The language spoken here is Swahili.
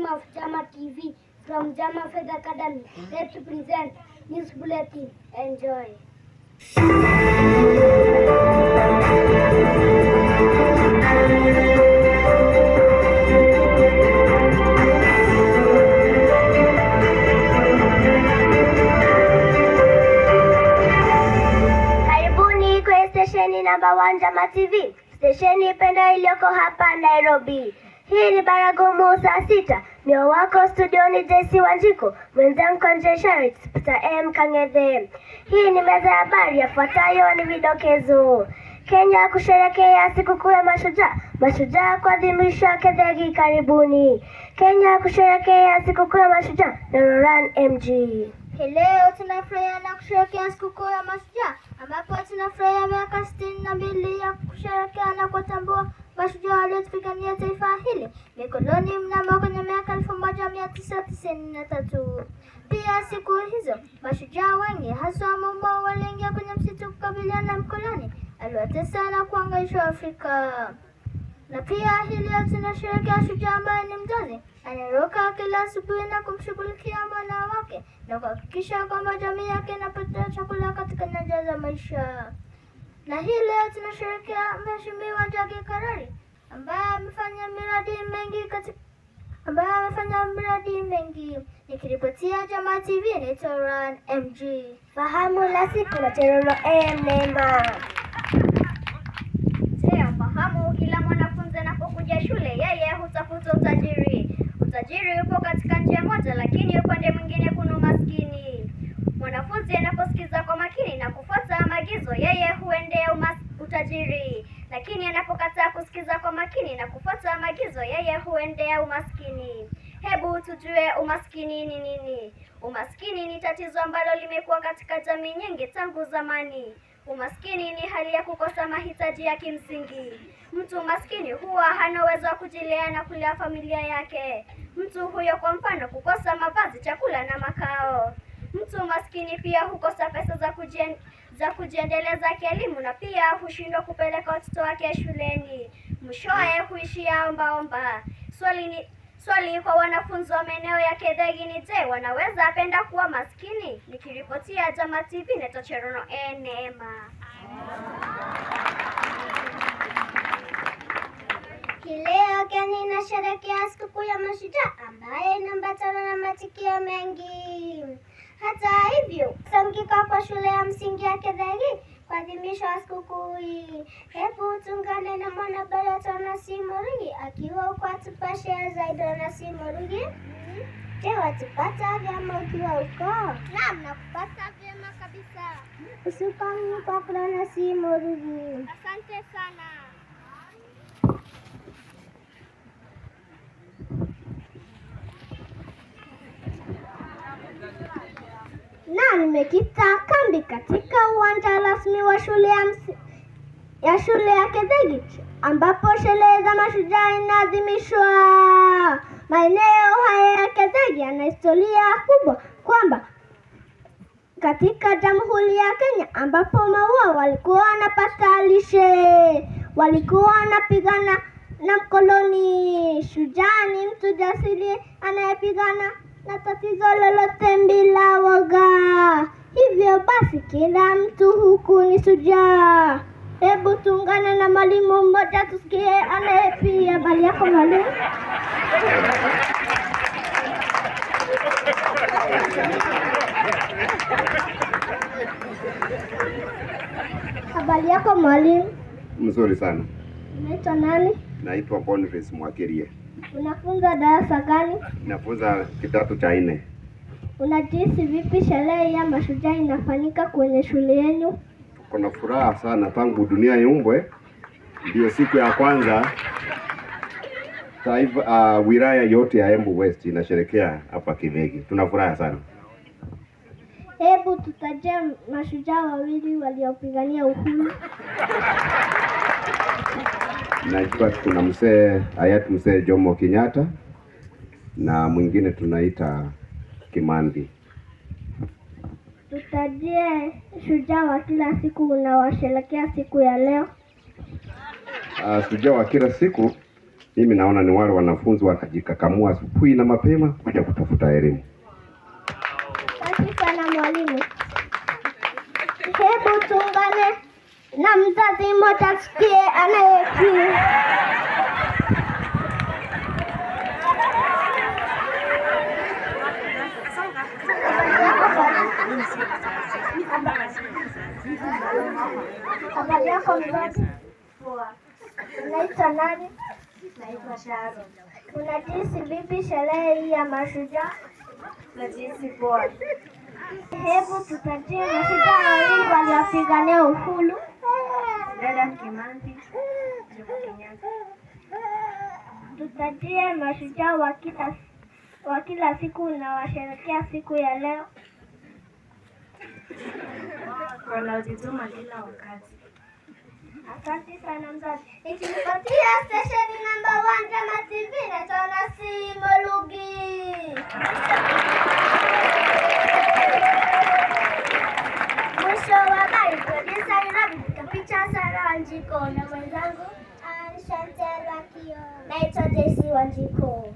of Jama TV from Jama Faith Academy. Let to present news bulletin. Enjoy. Karibuni kwenye stesheni namba 1 Jama TV, stesheni penda iliyoko hapa Nairobi. Hii ni Baragumu saa 6. Mio wako studioni JC Wanjiku, mwenzangu Kanje Sharit, Peter M Kang'ethe. Hii ni meza ya habari, yafuatayo ni vidokezo. Kenya kusherehekea sikukuu ya mashujaa, mashujaa kuadhimisha Kethegi karibuni. Kenya kusherehekea sikukuu ya mashujaa na Roran MG. Hii leo tunafurahia na kusherehekea sikukuu ya mashujaa, ambapo tunafurahia miaka 62 ya kusherehekea na kuwatambua mashujaa waliotupigania taifa hili mikononi mnamo kwenye miaka 1993. Pia siku hizo mashujaa wengi haswa Mau waliingia kwenye msitu kukabiliana na mkoloni aliwatesa na kuhangaishwa Afrika. Na pia hii leo tunasherehekea shujaa ambaye ni mzazi anayeruka kila asubuhi na kumshughulikia mwana wake na kuhakikisha kwamba jamii yake inapata chakula katika nyanja za maisha. Na hii leo tunasherehekea Mheshimiwa Njagi Karari ambaye amefanya miradi mengi. Nikiripotia Jamaa TV, naitwa Ran MG. Fahamu la siku na Cherono M Neema. Je, fahamu kila mwanafunzi anapokuja shule yeye hutafuta utajiri. Utajiri upo katika njia moja, lakini upande mwingine kuna umaskini. Mwanafunzi anaposikiza kwa makini na kufuata maagizo, yeye huendea utajiri, lakini anapokataa kusikiza kwa makini na kufuata maagizo, yeye huendea umaskini. Hebu tujue umaskini ni nini? Umaskini ni tatizo ambalo limekuwa katika jamii nyingi tangu zamani. Umaskini ni hali ya kukosa mahitaji ya kimsingi. Mtu maskini huwa hana uwezo wa kujilea na kulea familia yake. Mtu huyo kwa mfano kukosa mavazi, chakula na makao. Mtu maskini pia hukosa pesa za kujiendeleza kielimu na pia hushindwa kupeleka watoto wake shuleni. Mwishowe huishia ombaomba. Swali kwa wanafunzi wa maeneo ya Kethegi ni je, wanaweza penda kuwa maskini? Nikiripotia Jama TV, naitwa Cherono E Neema. Leo Kenya inasherehekea sikukuu ya mashujaa ambayo inaambatana na matukio mengi. Hata hivyo, kusanyika kwa shule ya msingi ya Kethegi kuadhimisha sikukuu hii. Hebu tuungane na mwanahabari Onasi Murungi akiwa huko atupashe zaidi. Onasi Murungi, je, watupata vyema ukiwa huko? Naam, nakupata vyema kabisa. Usukani kwa Onasi Murungi. Asante sana. Na nimekita kambi katika uwanja rasmi wa shule ya Kethegi ambapo sherehe za mashujaa inaadhimishwa. Maeneo haya ya Kethegi yana historia kubwa kwamba katika Jamhuri ya Kenya ambapo Mau walikuwa wanapata lishe, walikuwa wanapigana na mkoloni. Shujaa ni mtu jasiri anayepigana na tatizo lolote bila woga. Hivyo basi kila mtu huku ni shujaa. Hebu tuungane na mwalimu mmoja tusikie anayepia. Habari yako mwalimu? Habari yako mwalimu? Mzuri sana. Unaitwa nani? Naitwa Boniface Mwakirie. Unafunza darasa gani? Nafunza kidato cha 4. Unajihisi vipi sherehe ya mashujaa inafanyika kwenye shule yenu? Tuko na furaha sana tangu dunia iumbwe, ndio siku ya kwanza taifa, wilaya yote ya Embu West inasherekea hapa Kethegi. Tuna furaha sana. Hebu tutajie mashujaa wawili waliopigania uhuru. Najua kuna mzee hayati mzee Jomo Kenyatta na mwingine tunaita Kimandi. Tutajie shujaa wa kila siku unawasherehekea siku ya leo. Shujaa wa kila siku Mimi naona ni wale wanafunzi wakajikakamua asubuhi na mapema kuja kutafuta elimu. Asante sana mwalimu. Hebu tuungane na mzazi mmoja tusikie anayekiri. Habari yako mzazi? Poa. Unaitwa nani? Naitwa Sharon. Unajihisi vipi sherehe hii ya mashujaa? Najihisi poa. Hebu tupatie mashujaa wawili waliopigania uhuru. Dedan Kimathi, Jomo Kenyatta. Tutajie mashujaa wa kila siku na washerekea siku ya leo. Wanaojituma kila wakati. Asante sana mzazi. Nikinipatia stesheni namba 1 Jama TV naitwa Nasi Molugi. Mwisho wa habari, producer ni Rabi, kapicha Sara Wanjiko na mwenzangu Anshantel Wakio. Naitwa JC Wanjiko.